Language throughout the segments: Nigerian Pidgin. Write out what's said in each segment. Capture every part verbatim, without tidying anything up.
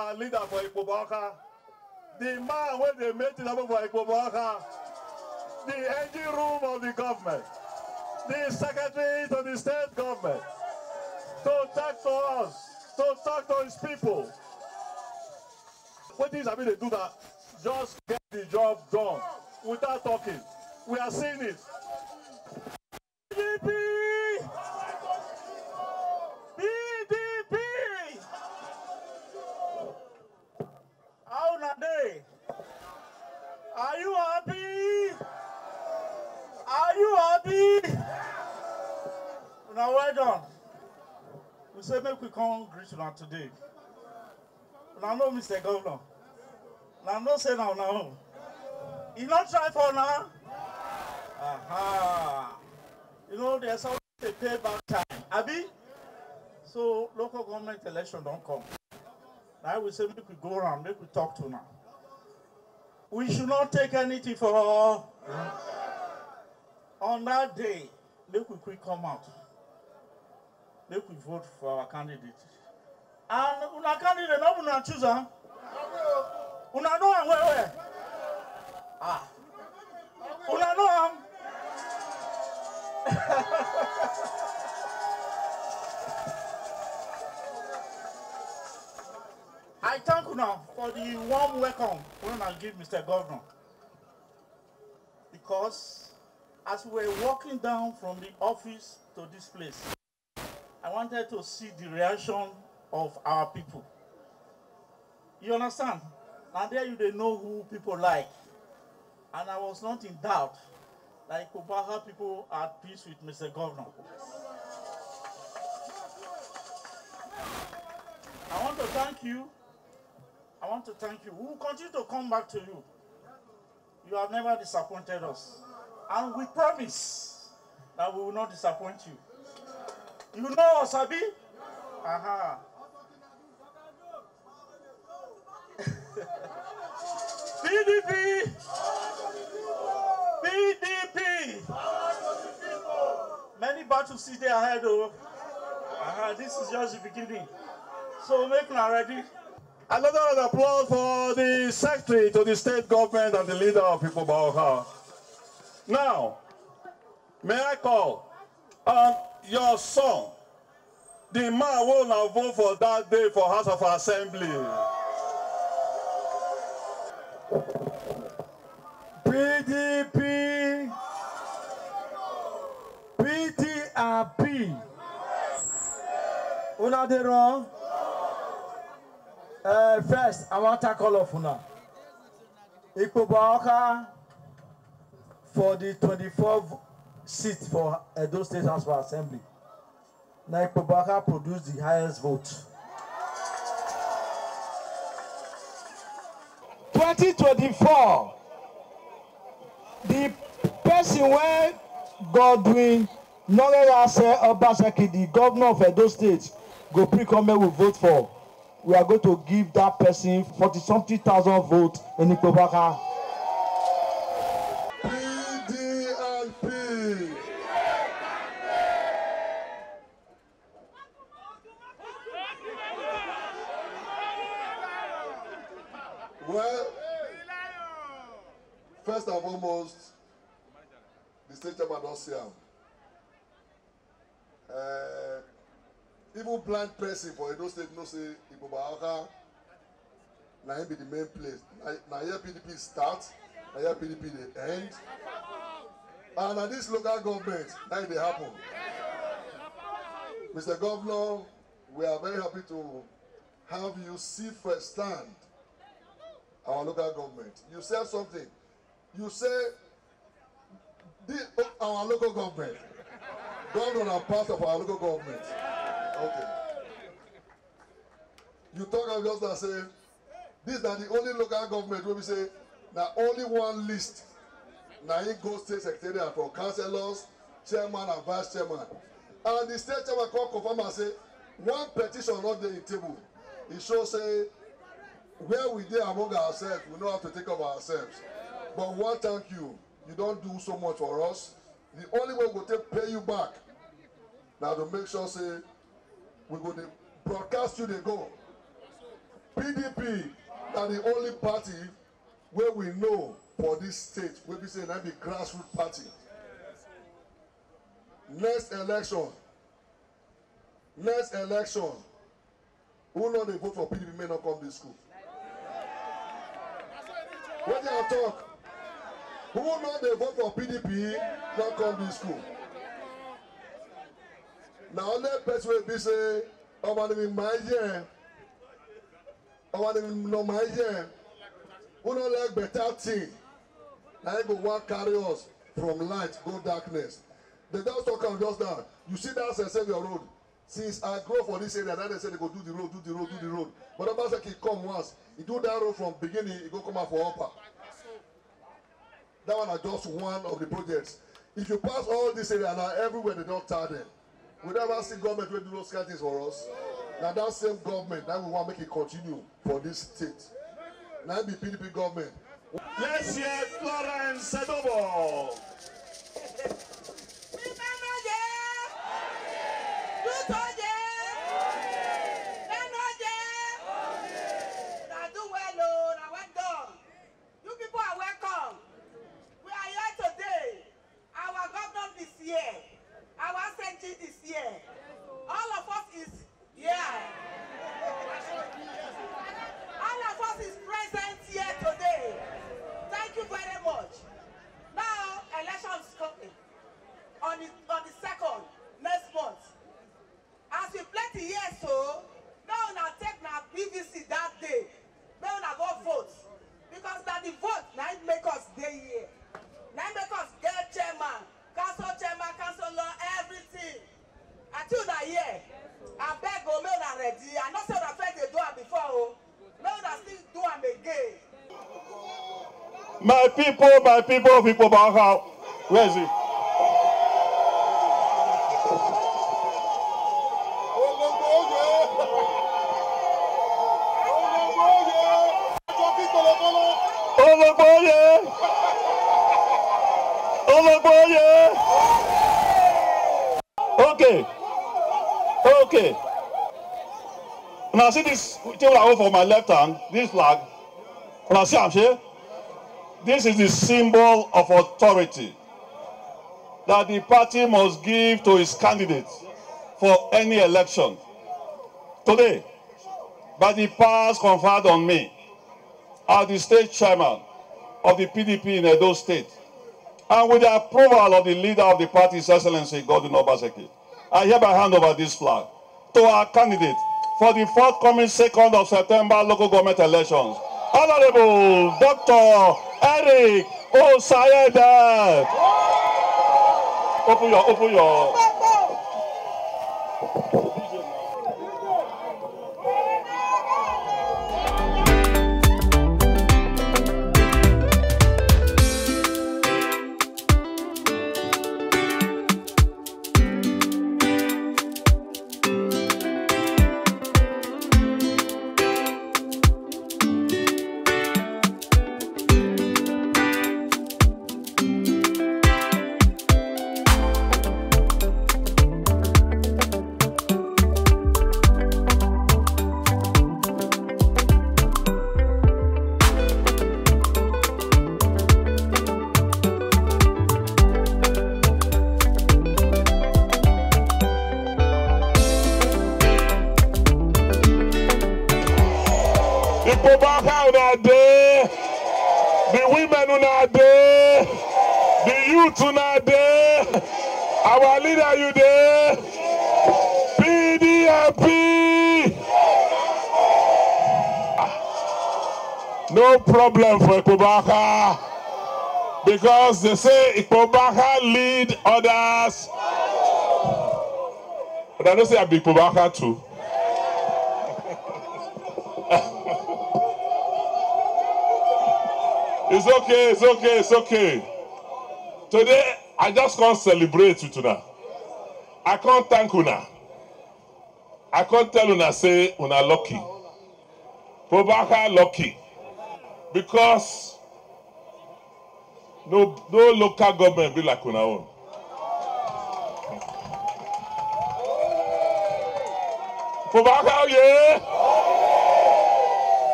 Our leader for Ikpoba Oka, the man wey dey make things happen for Ikpoba Oka, the engine room of the government, the secretary to the state government, to talk to us, to talk to his people. Wetin Sabi dey do that? Just get the job done without talking. We are seeing it. P D P! P D P! How una dey? Are you happy? Are you happy? Una well done. We say make we come greet una today. Una know Mister Governor. Una know say na una own. E no try for una. Aha. You know, there's always a payback time. Abi? So local government election don come. Na we say make we go around, make we talk to una. We should not take anything for on that day. Make we quick come out. Make we vote for our candidate. And una candidate, no be una choose am. Una know am well well. Ah. Una know am. I thank una for the warm welcome wey una give Mister Governor. Because as we were walking down from the office to this place, I wanted to see the reaction of our people. You understand? Na there you dey know who people like. And I was not in doubt that Ikpoba Oka people are at peace with Mister Governor. I want to thank you. I want to thank you. We will continue to come back to you. You have never disappointed us. And we promise that we will not disappoint you. You know us, Abi? Aha. P D P! P D P! Many battles still dey ahead o. Aha, this is just the beginning. So make una ready. Another round of applause for the secretary to the state government and the leader of Ikpoba Oka. Now, may I call on your son, the man wey una vote for that day for House of Assembly. P D P, P D P. Una dey wrong. Uh, first, I wan thank all of una. Ikpoba Oka for the twenty-four v- seat for Edo State House of Assembly. Na Ikpoba Oka produce the highest vote. twenty twenty-four, the person wey Godwin Noreyase Obaseki, the governor of Edo State, go bring come make we vote for, we are going to give that person forty something thousand votes in Ikpoba Oka. P D P. Well, first and foremost, the state chairman don say am. Uh, even blind person for Edo State know say Ikpoba Oka na him be the main place. Na, na here P D P start, na here P D P dey end. And na this local government na it dey happen. Mister Governor, we are very happy to have you see firsthand our local government. You said something. You say this, our local government. Governor na part of our local government. Okay. You talk am just now say this na the only local government wey be say na only one list na im go state secretariat for councillors, chairman and vice chairman. And the state chairman come confirm am say one petition no dey im table. E show say where we dey among ourselves, we know how to take care of ourselves. But we wan thank you. You don do so much for us. The only way we go take pay you back na to make sure say we go dey broadcast you dey go. P D P na the only party wey we know for this state wey be say na be grassroots party. Next election, next election, who no dey vote for P D P may not come this school. Wetin I talk? Who no dey vote for P D P not come this school. Na only person wey be say ọmọ ni mi máa yẹ ọmọ ni mi máa yẹ who no like better thing na him go wan carry us from light go darkness. They just talk am just now. You see that St. Saviour Road? Since I grow for this area, now they say they go do the road, do the road, do the road. But Obaseki come once. He do that road from beginning, he go come out for upper. That one are just one of the projects. If you pass all this area now, everywhere they don't tar them. We never see government wey do those kind things for us. Now that same government, that we want make it continue for this state. Now be P D P government. Let's hear Florence Sedobo. You people are welcome. We are here today. Our governor is here. Our S N G is here. All of us is here. All of us is present here today. Thank you very much. Now, election is coming on the, on the second, next month. As we plenty here so, make una take na P V C that day. Make una go vote. Because na the vote na im make us dey here. Na im make us get chairman, council chairman, councillor, everything. Until una hear, abeg o, make una ready. I know say una first dey do am before o. Make una still do am again. My people, my people, people, Baha, where is it? Ologboye! Ologboye! Okay. Okay. Now see this thing I hold for my left hand, this flag. Now see, I'm here. This is the symbol of authority that the party must give to its candidates for any election. Today, by the powers conferred on me as the state chairman of the P D P in Edo State, and with the approval of the leader of the party, His Excellency Godwin Obaseki, I hereby hand over this flag to our candidate for the forthcoming second of September local government elections, Honorable Doctor Eric Osayeda. Open your, open your. People back out that day. The women una dey, the youth una dey, our leader you dey, P D P. No problem for Ikpoba Waka because they say Ikpoba Waka lead others. But I know say I be Ikpoba Waka too. It's okay, it's okay, it's okay. Today, I just can't celebrate with una. I can't thank una. I can't tell una say una lucky. Ikpoba Waka lucky. Because no, no local government be like una own. Ikpoba Waka, yeah.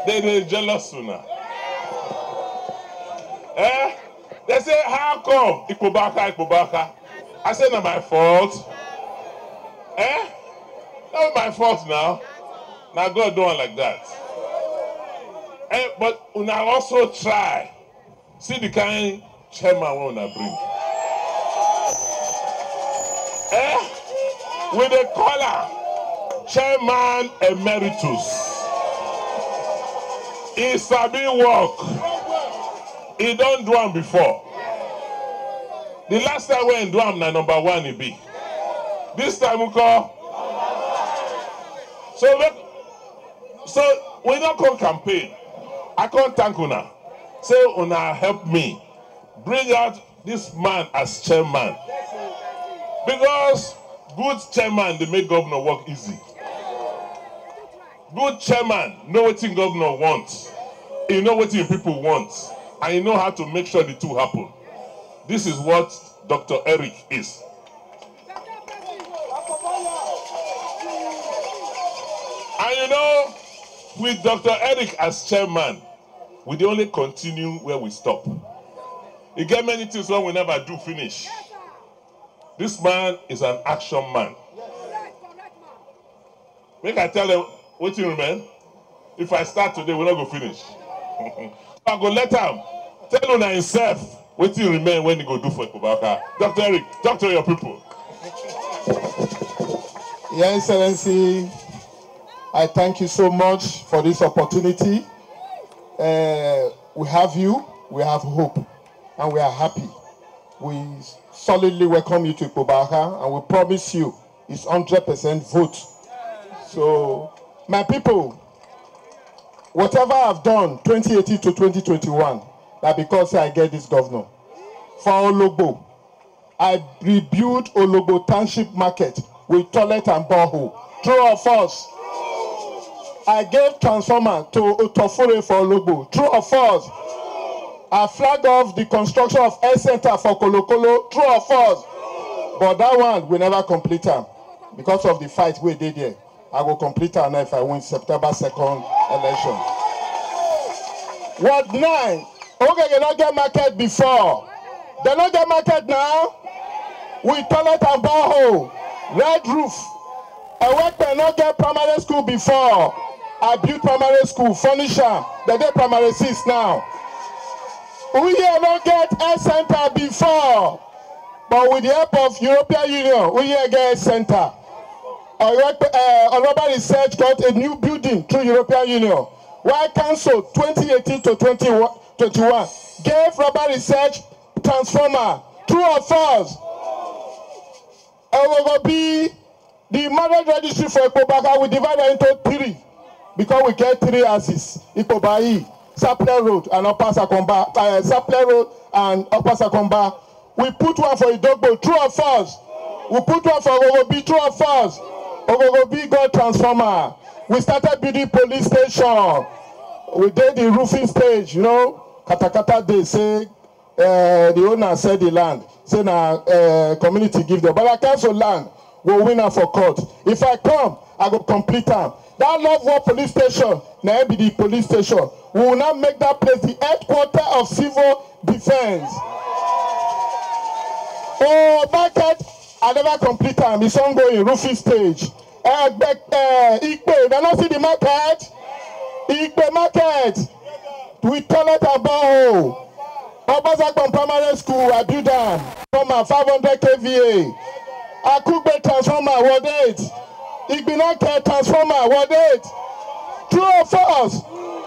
They dey jealous una. Eh? They say, "How come? Ikpobaka, Ikpobaka." I say, "Na my fault." Eh? Not my fault now. Now God do one like that. Eh, but una also try. See the kind chairman wey una bring. Eh? We dey call am chairman emeritus. He sabi work. He don do am before. The last time wey he do am, na number one he be. This time, nko? So make, so we no come campaign. I come thank una. Say una help me bring out this man as chairman. Because good chairman dey make governor work easy. Good chairman know wetin governor want. He know wetin people want. And he know how to make sure the two happen. This is what Doctor Eric is. And you know, with Doctor Eric as chairman, we dey only continue where we stop. E get many things wey we never do finish. This man is an action man. Make I tell them wetin remain. If I start today, we no go finish. So I go let am tell una himself wetin remain, wey he go do for Ikpobaka. Doctor Eric, talk to your people. Your Excellency, I thank you so much for this opportunity. Uh, we have you, we have hope, and we are happy. We solidly welcome you to Ikpobaka, and we promise you it's hundred percent vote. So, my people, whatever I've done twenty eighteen to twenty twenty-one, na because I get this governor. For Ologbo, I rebuild Ologbo Township Market with toilet and borehole. True or false? I gave transformer to Otofure for Ologbo. True or false? I flag off the construction of health center for Kolokolo. True or false? But that one, we never complete am because of the fight wey dey there. I go complete am now if I win September second election. Ward nine, Ogege no get market before. Dem no get market now. With toilet and borehole, red roof. Ewepe no get primary school before. I build primary school, furnish am. Dem dey primary six now. Uye no get health center before. But with the help of European Union, Uye get health center. Ewepe, uh, Oloba Research got a new building through European Union. Why council twenty eighteen to twenty twenty-one gave Oloba Research transformer? True or false? Ogogobi, the marriage registry for Ikpobaka, we divide am into three because we get three houses: Ikpobayi, Sapele Road and Upper Sakomba, uh, Sapele Road and Upper Sakomba. We put one for Idogbo, true or false? We put one for Ogogobi, true or false? Ogogobi got transformer. We started building police station. We did the roofing stage, you know. Katakata dey say, uh, the owner sell the land. Say na, uh, community give them. But I cancel land. We win am for court. If I come, I go complete am. That Love War police station, na im be the police station. We will now make that place the headquarter of civil defense. Oh, market, I never complete am. It's ongoing, roofing stage. Egbe, uh, Ikpe, una no see the market? Ikpe market with toilet and borehole. Obasakpon Primary School, I build am. Transformer, five hundred K V A. Akugbe transformer, Ward eight. Igbinoke transformer, Ward eight. True or false?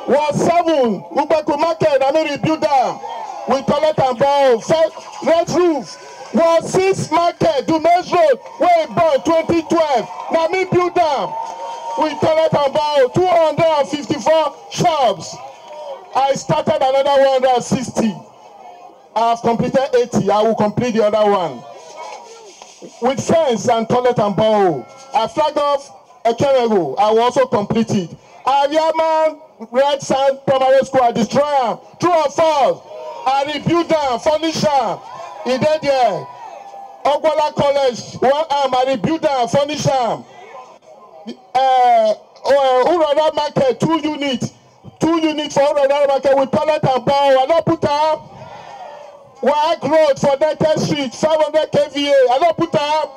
Ward seven, Ugbeku market, na me rebuild am. With toilet and borehole. First, red roof. Ward six market, Dumes Road, wey e burn twenty twelve. Na me build am. With toilet and borehole, two hundred and fifty-four shops. I started another one hundred and sixty. I have completed eighty. I will complete the other one. With fence and toilet and borehole. I flag off Ekerego. I will also complete it. Ariaman Red Sand Primary School, I destroy am. True or false? I rebuild am, furnish am. E dey there. Ogbola College, one arm, I rebuild am, furnish am. Uh, uh, Urara Market, two units. two units for Old Naira Market with toilet and bowl. I don put am. Wag Road for United Street, five hundred K V A. I don put am.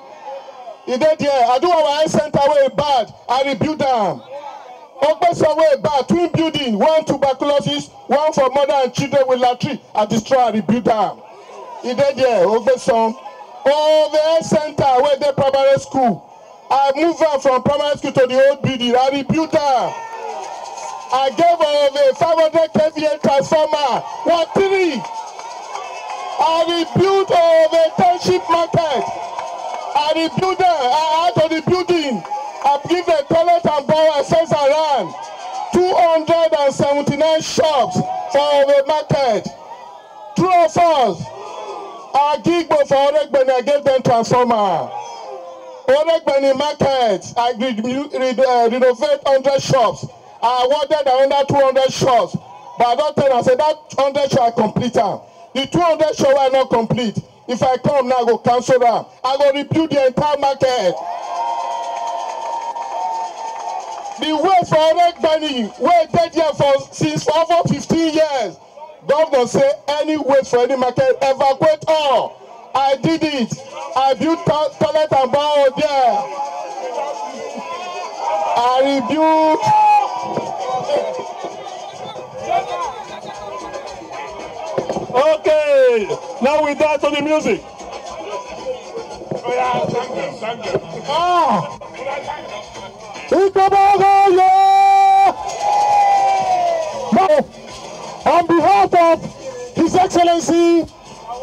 E dey there. I do our health center wey bad. I rebuild am. Ogbeson wey bad, twin building, one tuberculosis, one for mother and children with latrine. I destroy, I rebuild am. E dey there, Ogbeson. Ove Health Center wey dey primary school. I move am from primary school to the old building. I rebuild am. I gave Ove five hundred K V A transformer. What three? I rebuild Ove Township Market. I rebuild am. I add to the building. I give the toilet and bowl and fence around. Two hundred and seventy-nine shops for Ove Market. True or false? Agidigbo for Oregbeni, I gave them transformer. Oregbeni Market, I re-, re-, uh, renovate hundred shops. I awarded another two hundred shops. But I don tell am say that hundred shop I complete am. The two hundred shop wey I no complete, if I come now, I go cancel am. I go rebuild the entire market. The waste for Oregbeni, wey dey there for, since for over fifteen years, governor say any waste for any market, evacuate all. I did it. I built to-, toilet and bowl there. I rebuilt. Okay, now we dance to the music. Oh, yeah, thank you, thank you. Ah! Ikobogo, yeah! On behalf of His Excellency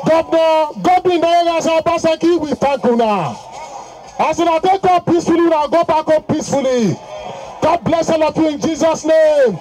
Governor Godwin Nayegasa Obaseki, we thank una. As una take come peacefully, una go back home peacefully. God bless all of you in Jesus' name.